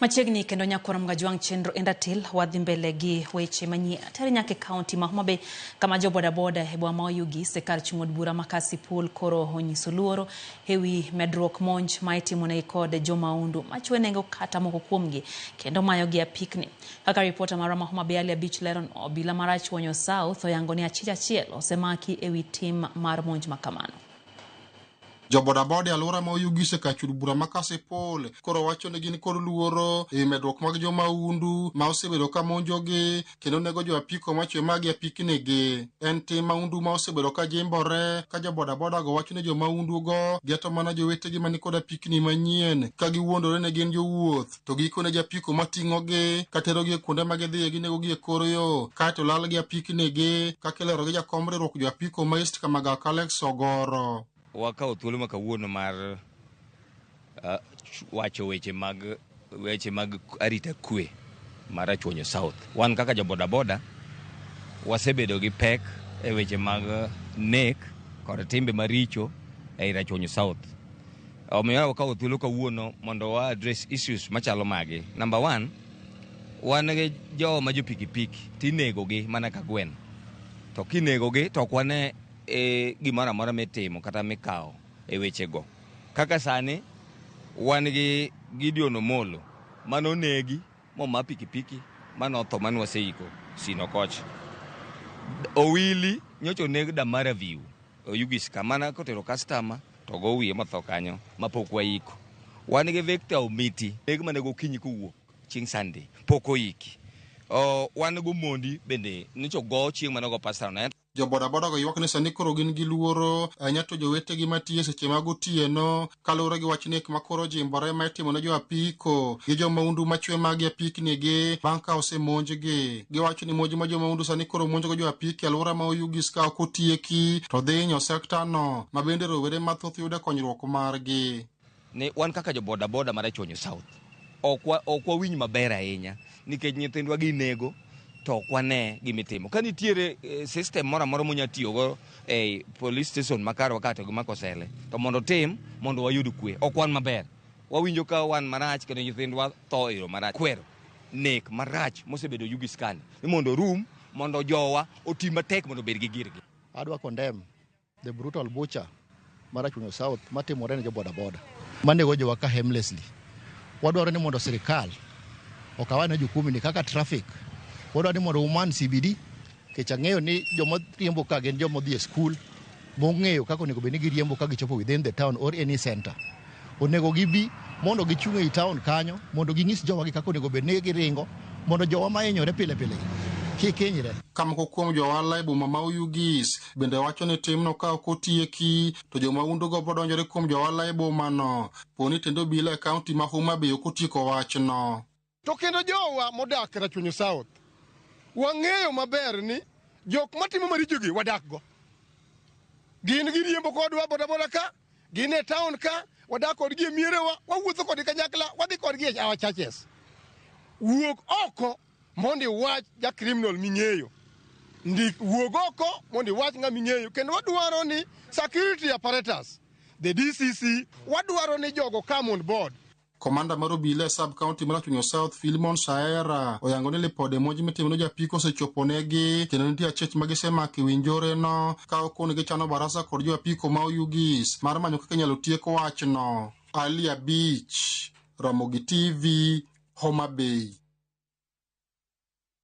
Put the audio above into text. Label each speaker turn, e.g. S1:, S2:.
S1: Machiegni kendo nyakwar Mgajwang' chenro en ratil wadhi mbele gi weche manyien. Ateri nyaka e kaunti ma Homa Bay kama jo bodaboda e boma ma Oyugis e kar chung' od bura ma Kasipul koro onyiso luoro ewi medruok monj ma itimonegi kod jomaundu machwe nengo kata moko kuomgi kendo mayogi apikni. Kaka ripota marwa ma Homa Bay Ali Abich lero, obila ma Rachuonyo South oyango ni achich achiel osemaki ewi tim mar monj ma kamano.
S2: Jobodaboda e alwora ma Oyugis e kar chul bura ma Kasipul koro wacho ni gin kod luoro e wi medruok mag jomaundu ma osebedo ka monjogi kendo nego jo apiko machwe magi apiknigi. En tim maundu ma osebedo ka jimbore ka jobodaboda go wacho ni jomaundu go geto mana jowetegi mani kod apikni manyien ka giwuondore ni gin jowuoth to gikone japiko mating'ogi katerogi e kuonde ma gidhiye ginegogi e kor yo kaeto lal gi apiknigi kaka ilero gi jakom riwruok jo apiko ma East Kamagak Alex Ogoro.
S3: Wakawo thuolo ma kawuono mar wacho weche mag arita kwe mar Rachuonyo South. Wan kaka jo bodaboda wasebedo gi pek e weche mag nek kod timbe maricho ei Rachuonyo South. Omiyo wakawo thuolo kawuono mondo wa address issues machalo magi. Number one, wan gi joma jo pikipiki tinego gi mana ka gweno. To kinego gi to ok wane e gimoro amora mitimo kata mikawo e wechego. Kaka sani wan gi Gideon Omolo manonegi moma pikipiki manotho mane waseiko Sino kocha. Owili nyocha oneg Damara View Oyugis ka mana kotero customer to go wiye motho kanyo mapok waiko. Wan gi Victor Omiti neg mana gokinyi kowuok chieng' Sunday pok oiki. Wan gi Omondi bende nyocha ogo chieng' mane ogo pastor no.
S2: Jobodaboda go ywak ni sani koro gin gi luoro ahinya to jowetegi matiyo seche mag otieno kaluwore gi wach nek ma koro ojimbore ma itimo ne jo apiko gi jomaundu machwe magi apiknigi bang' ka osemonjgi. Giwacho ni monj ma jomaundu sani koro monjogo jo apiki e alwora ma Oyugis ka ok otieki to dhi hinyo sekta no ma bende rowere mathoth yude konyruok margi.
S3: Ni wan kaka jo bodaboda mar Rachuonyo South ok wawinj maber ahinya nikech nyithindwa ginego to ok wane gimitimo. Ka nitiere system moro amora munya tiyogo e police station ma karwa ka to gi Makosele to mondo otim mondo wayud kwe. Ok wan maber. Wawinjo ka wan marach kendo nyithindwa tho e yo marach. Kwero nek marach mosebedo Oyugis kani ni mondo orum mondo jowa oti matek mondo obed gi girgi.
S4: Adwa condemn the brutal butcher mar Rachuonyo South matimore ne jo bodaboda manego jowa ka aimlessly. Wadwaro ni mondo sirikal okawane jukumu ni kaka traffic. Wadwaro ni mondo uman CBD nikech ang'eyo ni joma riembo ka gin joma odhi e skul mong'eyo kaka onego bed ni giriembo ka gichopo within the town or any center. Onego gibi mondo gichung' ei town kanyo mondo ging'is jowa gi kaka onego bed ni giringo mondo jowa mahinyore pile pile kik hinyre.
S2: Ka moko kuom jo ohala e boma ma Oyugis bende wacho ni timno ka ok otieki to jomaundu go biro donjore kuom jo ohala e bomano poni tend obila e kaunti ma Homa Bay ok otieko wachno.
S5: To kendo jowa modak Rachuonyo South, wang'eyo maber ni jok matimo marichogi wadak go. Gin giriembo kodwa bodaboda ka, gin e town ka, wadak kodgi e mierewa, wawuotho kodgi kanyakla, wadhi kodgi e our churches. Wuog oko mondo iwach ja criminal ming'eyo. Ndik wuog oko mondo iwach ng'ama ing'eyo kendo wadwaro ni security apparatus, the DCC, wadwaro ni jogo come on board.
S2: Komanda mar obila e sub county mar Rachuonyo South Philemon Saera oyango ni lipode monj mitimo ne japiko osechopo negi kendo nitie achich ma gisemako e wi njoreno ka okon gichano barasa kod jo apiko ma Oyugis mar manyo kaka inyalo tiek wachno. Ali Abich, Ramogi TV, Homa Bay.